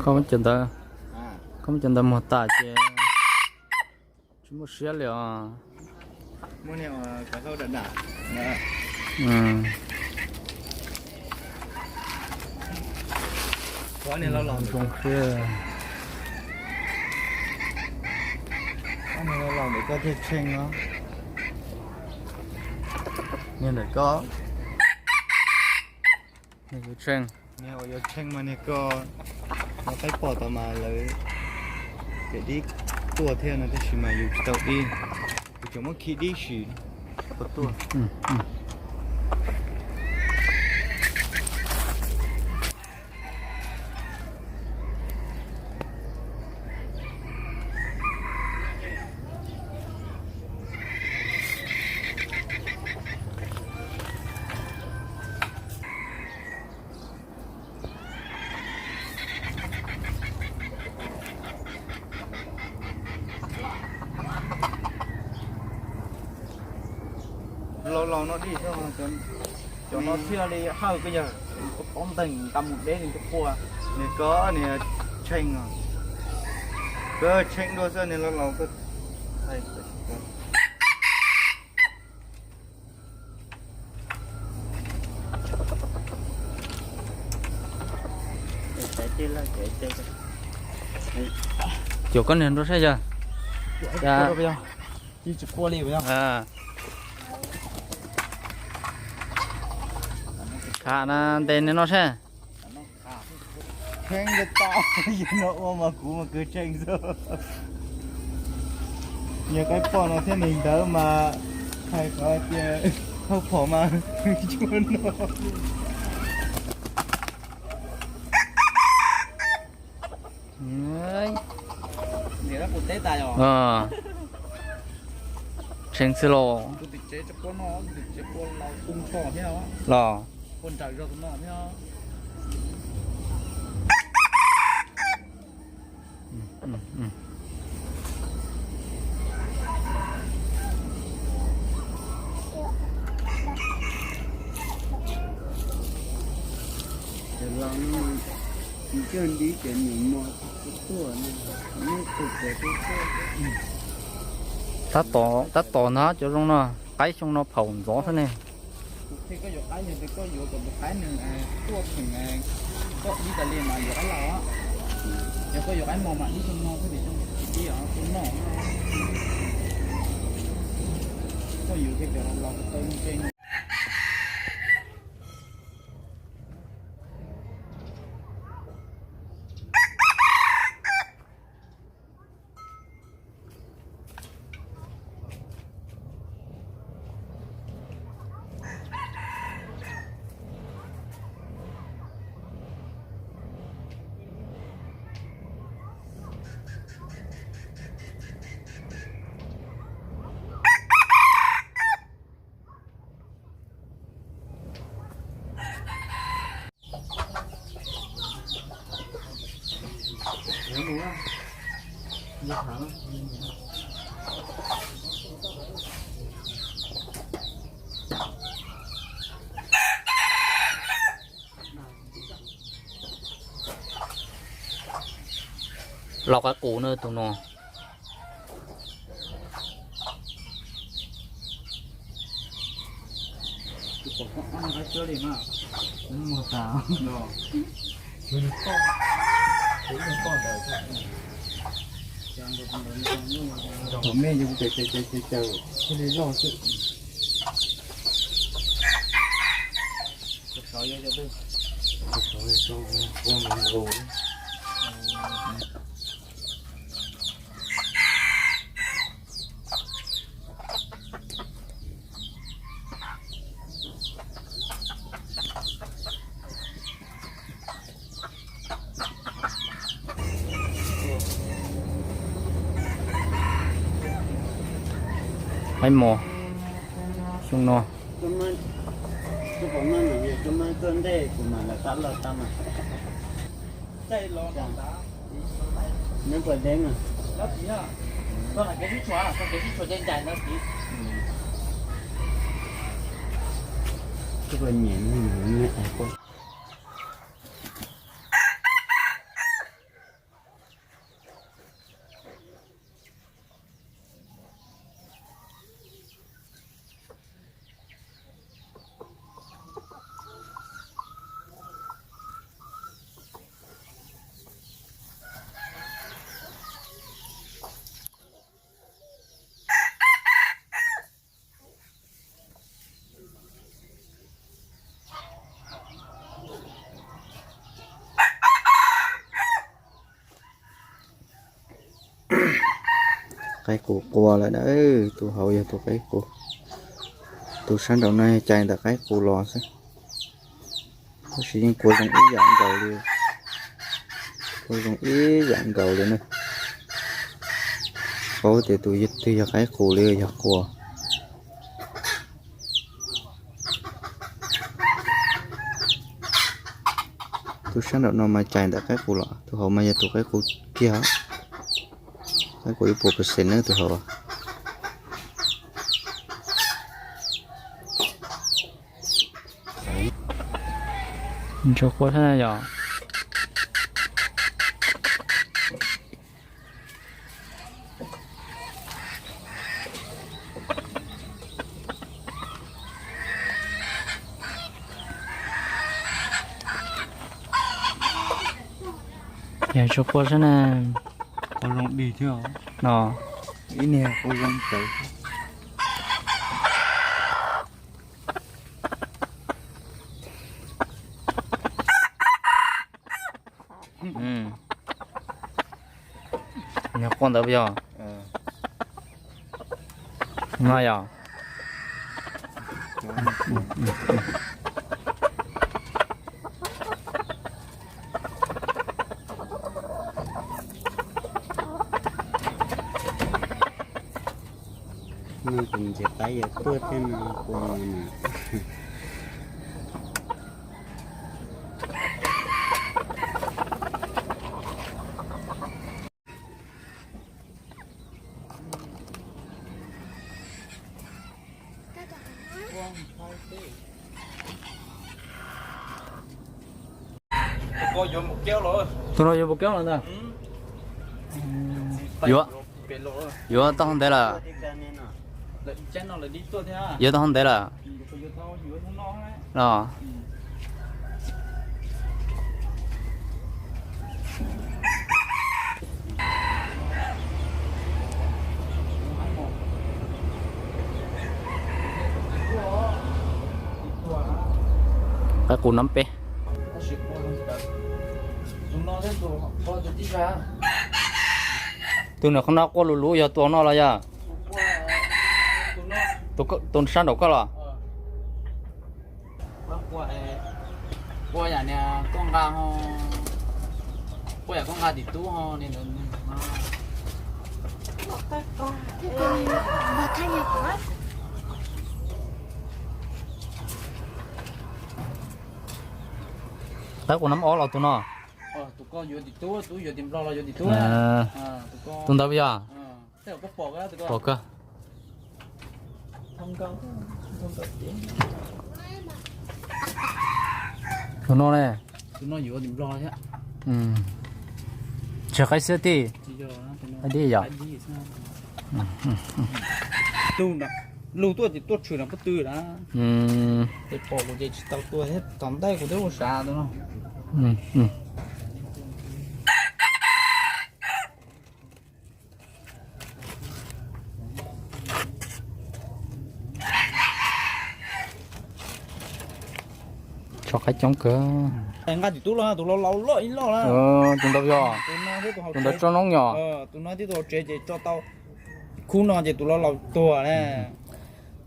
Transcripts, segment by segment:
Koj muab cov ntawd, koj muab cov ntawd muag tas ces tsis muaj siab li os. Zoo siab. Los ntawm koj thiaj tsheej no. Niag ntawm koj, niag yuav tsheej. Niag uas yuav tsheej mas niag koj, no qaib pom tau mas lawv cem dib tuaj thiab no tab sis mas yus tsis tau dib, yus tseem muab khi dib sim tuaj. Los laus no dib, cov no thiaj li hawj koj yawg, pob nteeg nqa mus deb li nws quaj. Nws koj niag tsheej, koj tsheej dua xwb niag los laus koj. Cuam koj niag nrog saib yog. Kha na ntes nws no saib. Tsheej tas, yus no ua mas kuv mas kawg tsheej xwb. Yog qaib pom no thiab nws ntawd mas hais qhov tias hauv phom mas tsuas no. Tsheej xwb los. Los. Tab tom ntag cov zoo no, qaib xyoo no phaum ntxov xwb ne. Los qab qus na tus no. Thaum me yus caws caws caws caws caws thiaj li loj xwb. Qaib mos xyoo no. Qaib qus qua lawm na, tus hauv yog tus qaib qus. Tus sab nraum no cais ntawm qaib qus los xwb. Tab sis yeej qua zoo ib yam nkaus li, qua zoo ib yam nkaus li na. Paub tias tus twg yog qaib qus li yog qua. Tus sab nraum no mas cais ntawm qaib qus los, tus hauv mas yog tus qaib qus kiag. Qaib qus ib puas percent na tus hauv. Ntsuag qua thiab yom. Yog tsuas qua xwb na. Qua zoo dig thiab no. Ib niag qua zoo tawv. Nws qua ntawd puas yog? No yog. No tus nce qaib yuav tuaj thiab no, qua no na. Tus no yuav npaum kiab los ntag. Yuav, yuav tau hov ntev lawm. Yuav tau hov ntev lawm. Los. Qaib qus nab peb. Tus nram qhov no qua lus luv yog tus no los yog? Tus sab nraum koj los? Qua yam niag koj nqa, qua yam koj nqa tim tub ho. Qaib qus nab ob los tus no? Tus ntawd puas yog? Pom kawg. Tus no ne? Tsis qaib xwb tij. Qaib dib yom? Lug tuaj ces tuaj tshwm nram pob tw na. Ces pom kuv ces tsis tau tua thiab, tom ntej kuv twb ua sav tus no. Tso qaib coob kawg. Nqa tim tub los, tus laus laus loj ib loj na. Tus ntawd yog, tus ntawd tso noob yog. Tus no tib tug hauv tsev ces tso tau khub no ces tus laus laus tuag na.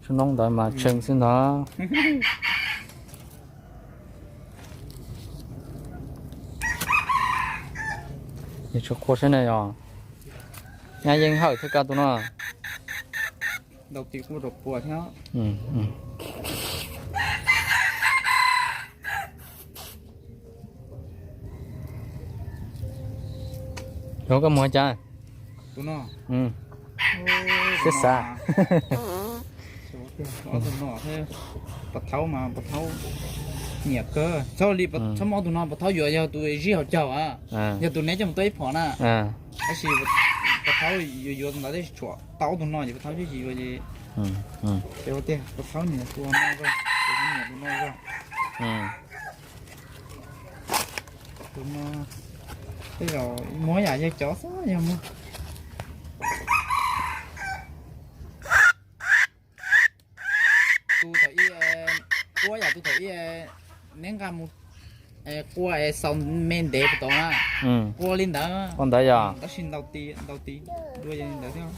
Tso noob ntawd mas tshee xwb ntag. Yog tso qhua saib na yog. Nyab yeej hawm thiab koj tus no. Ntau ti kuj rau pua thiab. Ov, koj mus cas? Tus no. Siab xav. Ob tug no thiab. Pov thaub mas pov thaub nyiam kawg. Txhob li, txhob muab ob tug no, pov thaub yuav yog tus zij hauv caug a, yog tus neb coj mus tuaj ib phom na. Tab sis pov thaub yuav yuav tus ntawd, tab sis tshuav tau ob tug no ces pov thaub twb tsis yuav ces. Ces ua tiag pov thaub nyiam tus no, tus no nyiam tus no zog. Tus no tej zaum muab yam yog cov xwb yog muab. Tus thaum ub, quab yam tus thaum ub, neb nqa mus qua es xaus me ntev puas tau na. Qua li ntawd. Ua ntawd yog. Tab sis ntau ti, ntau ti dua yog li ntawd thiab.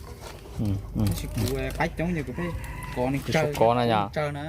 Tab sis kuv qaib coob ces kuv pheej kov nws tsawg, kov na yog tsawg na.